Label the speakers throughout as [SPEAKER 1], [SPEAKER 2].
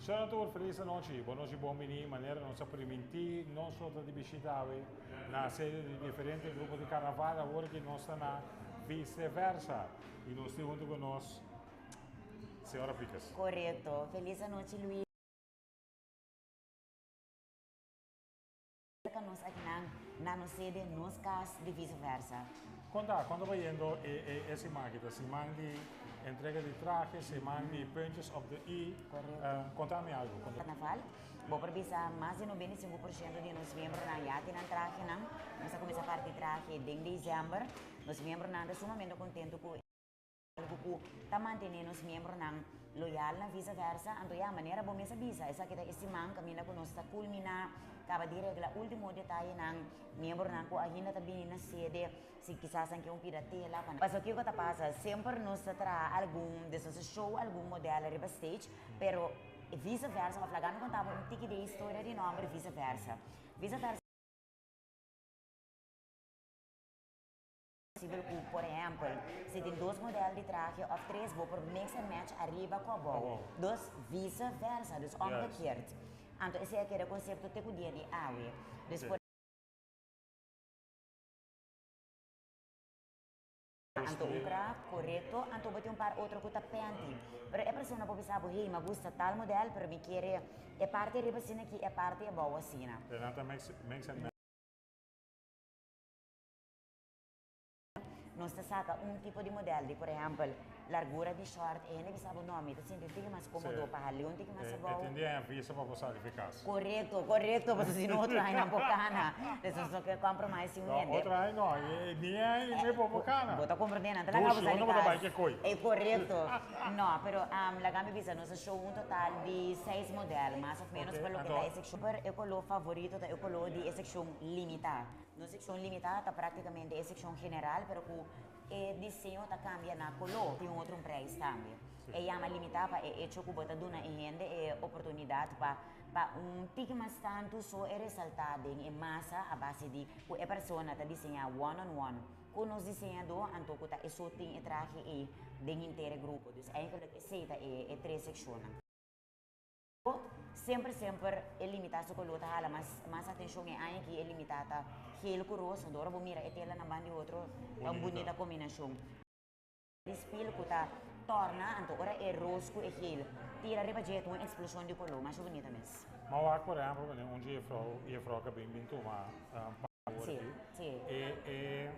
[SPEAKER 1] Señor tur, felis anochi. Bon nochi, bon bini. Manera nos a primintí, nos lo ta di bishita awe na sede di diferente grupo di karnaval. Awor ki nos ta na Vice Versa i nos tin huntu ku nos señora Picus.
[SPEAKER 2] Korekto. Felis anochi, Luis. Cerca nos akinan na nos sede, nos cas di Vice Versa.
[SPEAKER 1] Con ta? Con ta bayendo e e e siman aki? Ta siman di entrega di trahe, siman di puntjes op de i.
[SPEAKER 2] Correcto.
[SPEAKER 1] Conta mi algo. Con ta.
[SPEAKER 2] Carnaval, bo por bisa mas di 95% di nos miembronan ya tin nan trahenan. Nos a cuminsa parti trahe den december. Nos miembronan ta sumamente contento cu. Algu ku ta mantené nos miembronan loyal na visa versa. Anto ya, manera bo mes a bisa, esaki ta e siman kaminda ku nos ta kulminá, kaba di regla último detayenan, miembronan ku ainda ta bini na sede, si kisas nan ke un pida tela pa nan. Pasobra kiko ta pasa, semper nos ta traha algun, des nos ta show algun modèl riba stage, pero visa versa, òf laga mi konta bo un tiki di e historia di nòmber visa versa. Visa versa. Posibel ku, por ehèmpel, si tin dos modèl di trahe òf tres, bo por mix and match ariba ku abou. Dus vice versa, dus omgekeerd. Anto esei a keda konsepto te ku dia di awe. Dus por. Anto un kra, korekto, anto bo tin un par otro ku ta pènti. Pero e persona por bisa bo, hey, mi a gusta tal modèl, pero mi kere e parti ariba asina aki, e parti abou asina.
[SPEAKER 1] Nan ta mix and match.
[SPEAKER 2] Nos ta saka un tipo di model di, por ehempel, largura di short, e hende bisa bo, no, mi ta sinti un tiki mas komodo pa hali un tiki mas abou.
[SPEAKER 1] E tin di haña visa pa bo sali fi kas.
[SPEAKER 2] Korekto, korekto, pasobra si no otro aña nan por kana. Entonces nos no ke compromise si un hende.
[SPEAKER 1] No, otro aña no, ni e aña mi por kana.
[SPEAKER 2] Bo ta komprende, nan ta laga bo sali kas.
[SPEAKER 1] Dushi, unda bo ta bai ke koi?
[SPEAKER 2] E korekto. No, pero laga mi bisa, nos a show un total di seis model, mas of menos pa loke ta e sekshon. Pero e koló favorito ta e koló di e sekshon limitá. Nos sekshon limitá ta práktikamente e sekshon general, pero ku e diseño ta kambia na koló. Tin un otro un preis tambe. E yama limitá pa e echo ku bo ta duna e hende e oportunidat pa pa un tiki mas tantu so e resaltá den e masa a base di ku e persona ta diseñá one on one ku nos diseñadó anto ku ta e so tin e trahe ei den henter e grupo. Dus eigenlijk esei ta e e tres sekshonnan. Semper semper e limitá su koló ta hala mas mas atenshon. E aña aki e limitá ta geel ku ros, anto ora bo mira e tela nan ban di otro ta un bunita kombinashon. Di spil ku ta tòrna, anto ora e ros ku e geel tira riba dje ta un eksploshon di koló, masha bunita mes.
[SPEAKER 1] Ma wak por ehempel wanneer un jefrou jefrou ka bin bin tuma pan
[SPEAKER 2] Sí, sí.
[SPEAKER 1] E e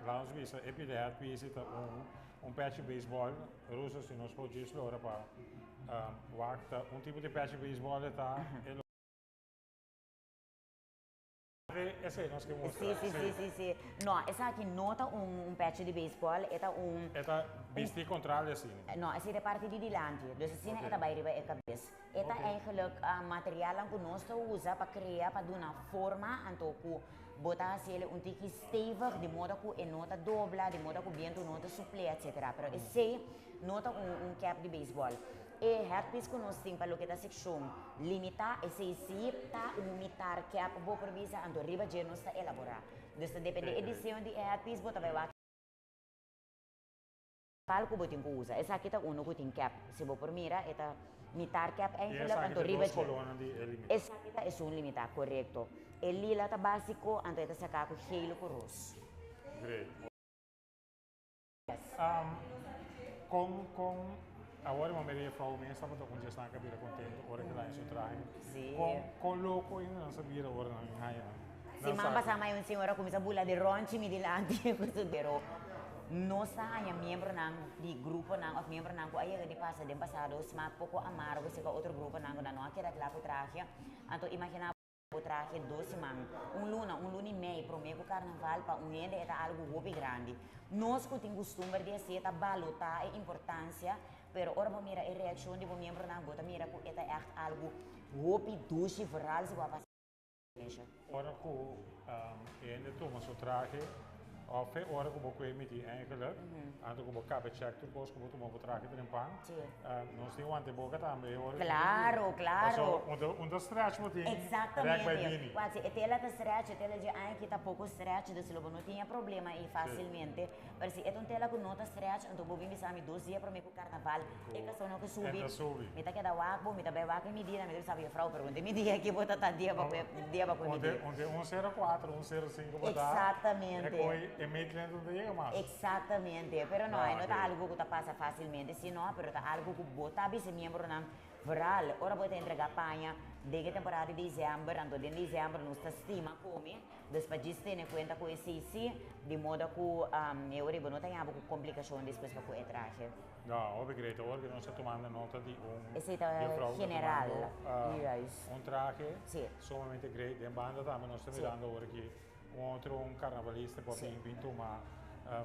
[SPEAKER 1] laat ons bisa e pida headpiece ta un un pechi baseball ruso si nos por djis lora pa Wak ta un tipo di pechi beisbòl e ta e lo Esei nos ke mustra.
[SPEAKER 2] Si, si, si, si, si. No, esaki no ta un pechi di beisbòl, e ta un.
[SPEAKER 1] E ta bisti kontrali asina.
[SPEAKER 2] No, esei ta e parti di dilanti. Dus asina e ta bai riba e kabes. E ta eigenlijk materialnan ku nos ta usa pa krea, pa duna forma, anto ku bo ta hasi el un tiki stevig, di moda ku e no ta dobla, di moda ku bientu no ta supl'é, etsetera. Pero esei No ta un un cap di beisbòl. E headpiece ku nos tin pa loke ta sekshon limitá, esei sí ta un mitar cap bo por bisa, anto riba dje nos ta elaborá. Dus ta dependé e diseño di e headpiece bo ta bai wak kal ku bo tin ku usa. Esaki ta unu ku tin cap. Si bo por mira e ta mitar cap eigenlijk, anto riba dje. Esaki ta esun limitá, korekto. E lila ta básiko, anto e ta saká ku geel ku ros.
[SPEAKER 1] Great. Kon kon awor e momento e vrouw mes tabata un djesnan ka bira contento ora ke laña su trahe. Kon kon loko ainda nan sa bira ora nan haña nan
[SPEAKER 2] Siman pasá mai un señora kuminsá bula di ronchi mi dilanti ku su pero nos ta haña miembronan di gruponan òf miembronan ku a yega di pasa den pasado smak poko amargo seka otro gruponan ku nan no a keda kla ku trahe. Anto imaginá. Bo trahe dos siman, un luna, un luna i mei promé ku karnaval pa un hende e ta algu hopi grandi. Nos ku tin kustumber di hasié ta balotá e importansia, pero ora bo mira e reakshon di bo miembronan bo ta mira ku e ta ègt algu hopi dushi, vooral si bo a pasa eksperensia.
[SPEAKER 1] Ora ku e hende tuma su trahe. Of e ora ku bo kue miti eigenlijk, anto ku bo kaba check tur kos ku bo tuma bo trahe trempan. Nos tin wante boka tambe e ora.
[SPEAKER 2] Claro.
[SPEAKER 1] Paso un ta stretch bo tin rek bai
[SPEAKER 2] Exactamente.
[SPEAKER 1] Bini.
[SPEAKER 2] Wak si e tela ta stretch, e tela dje aña aki ta poko stretch, dus lo bo no tin e problema ei facilmente. Pero si e ta un tela ku no ta stretch, anto bo bin bisa mi 2 dia prome ku carnaval, e kason ku subi.
[SPEAKER 1] E ta subi.
[SPEAKER 2] Mi ta keda wak bo, mi ta bai wak e medida, mi ta bisa juffrouw, pero un medida aki bo ta ta dia pa kue, dia pa kue midi.
[SPEAKER 1] Un te 104, 105 bo ta.
[SPEAKER 2] Exactamente.
[SPEAKER 1] E koi e meetlint no ta yega mas.
[SPEAKER 2] Exactamente. Pero no,
[SPEAKER 1] Ah,
[SPEAKER 2] no ta
[SPEAKER 1] ok.
[SPEAKER 2] algo ku ta pasa facilmente, sino, pero ta algo ku bo ta bisa miembronan vooral ora bo ta entrega paña den e temporada di december, anto den december nos ta stima come, dus pa djis tene cuenta ku esei si, di moda ku e ora bo no ta yaba ku complicacion despues pa ku e trahe.
[SPEAKER 1] No, hopi great. Awor ku nos ta tumando nota di un
[SPEAKER 2] Esei ta
[SPEAKER 1] juffrouw ku ta
[SPEAKER 2] general.
[SPEAKER 1] tumando un trahe sumamente great. Den banda tambe nos ta mirando awor aki un otro un carnavalista por bin tuma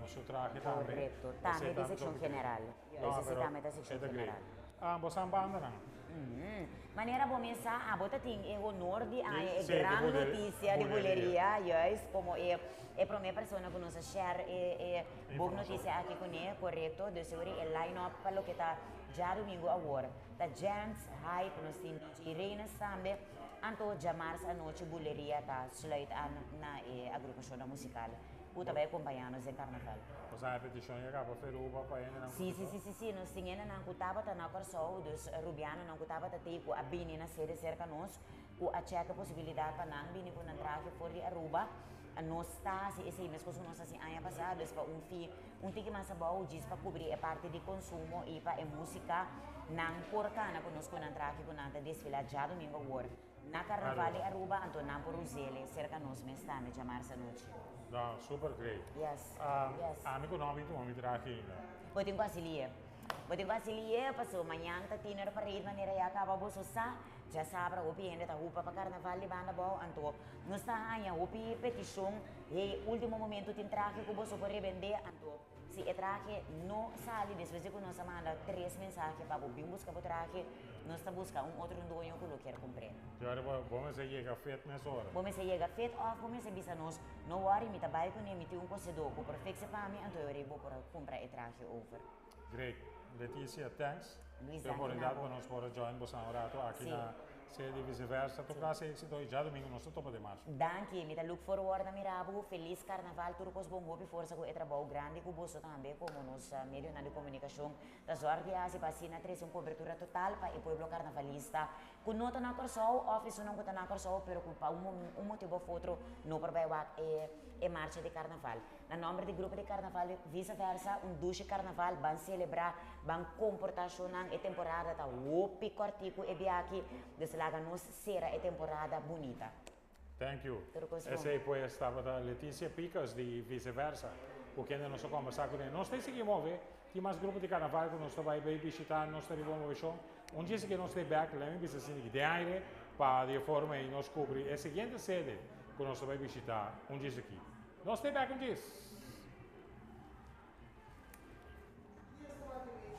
[SPEAKER 1] su trahe tambe.
[SPEAKER 2] Correcto.
[SPEAKER 1] Esei
[SPEAKER 2] Tambe di
[SPEAKER 1] tambe
[SPEAKER 2] seccion
[SPEAKER 1] hopi great.
[SPEAKER 2] General.
[SPEAKER 1] No,
[SPEAKER 2] Esei
[SPEAKER 1] pero
[SPEAKER 2] tambe ta seccion
[SPEAKER 1] e ta great.
[SPEAKER 2] General.
[SPEAKER 1] Ah, bo sa banda nan?
[SPEAKER 2] Manera bo mesa, abo ta tin e honor di haña e
[SPEAKER 1] Sí, di
[SPEAKER 2] gran noticia di
[SPEAKER 1] buleria.
[SPEAKER 2] Buleria, juist, como e prome persona ku nos a share e bon
[SPEAKER 1] Informacion.
[SPEAKER 2] Noticia aki kuné, correcto. Dus seguro e line-up pa loke ta djadumingu awor. Ta Jens, Hype, nos tin DJ Reines tambe. Anto djamars anochi Buleria ta sluit aan na e agrupashon musical ku ta bai acompaña nos den carnaval.
[SPEAKER 1] Bo sa petishon ya kaba Feruba pa hendenan ku
[SPEAKER 2] Si, nos tin hendenan ku tabata na Kòrsou, dus rubianonan ku tabata tei ku a bini na sede serka nos, ku a check e posibilidat pa nan bini ku nan trahe for di Aruba. Nos ta hasi esei meskos ku nos hasi aña pasá, dus pa un fee un tiki mas abou, djis pa kubri e parti di konsumo i pa e músika nan por kana ku nos ku nan trahe ku nan ta desfilá djadumingu awor na Carnaval di Aruba, anto nan por us'é serka nos mes tambe djamars anochi.
[SPEAKER 1] No, super great. Ami ku no a bin tuma mi trahe ainda.
[SPEAKER 2] Bo tin ku hasi lie. Bo tin ku hasi lie paso mañan ta tiner parade manera ya kaba boso sa. Djasabra hopi hende ta hupa pa Carnaval di banda abou, anto nos ta haña hopi petishon: "Hey, último momento tin trahe ku boso por rebendé?" Anto si e trahe no sali despues di ku nos a manda tres mensahe pa bo bin buska bo trahe, nos ta buska un otro doño ku lo kier kumpr'é.
[SPEAKER 1] Awor bo mester yega fit mesora.
[SPEAKER 2] Bo mester yega fit òf bo mester bisa nos: "No worry, mi ta bai kuné, mi tin un kosedó ku por fix e pa mi", anto e bo por kumpra e trahe over.
[SPEAKER 1] Great. Leticia, thanks.
[SPEAKER 2] Luis,
[SPEAKER 1] E oportunidat
[SPEAKER 2] danki
[SPEAKER 1] pa
[SPEAKER 2] na bo.
[SPEAKER 1] Nos por join boso un rato aki na sede Viceversa. Tur clase éxito i djadumingu nos ta topa den marcha.
[SPEAKER 2] Danki, mi ta look forward na mira bo. Feliz Carnaval, tur kos bon, hopi forsa ku e trabou grandi ku boso tambe komo nos medionan di komunikashon ta zorg di hasi pa asina trese un kobertura total pa e pueblo carnavalista ku no ta na Kòrsou òf esunnan ku ta na Kòrsou pero ku pa un motibu òf otro no por bai wak e marcha di Carnaval. Na nòmber di grupo di Carnaval Viceversa, un dushi Carnaval, ban selebrá, ban komportá shownan, e temporada ta hopi kòrtiku e biaha, dus laga nos sera e temporada bunita.
[SPEAKER 1] Thank you.
[SPEAKER 2] Tur kos bon.
[SPEAKER 1] Esei pues tabata Leticia Picas di Viceversa, ku kende nos a kombersá kuné. Nos ta sigui move, tin mas grupo di Carnaval ku nos ta bai bai bishitá, nos ta riba moveshon. Un dia ku nos ta bèk, laga mi bisa asina den aire, pa di forma ei nos kubri e siguiente sede ku nos ta bai bishitá un dia aki. Nos ta bèk un dia.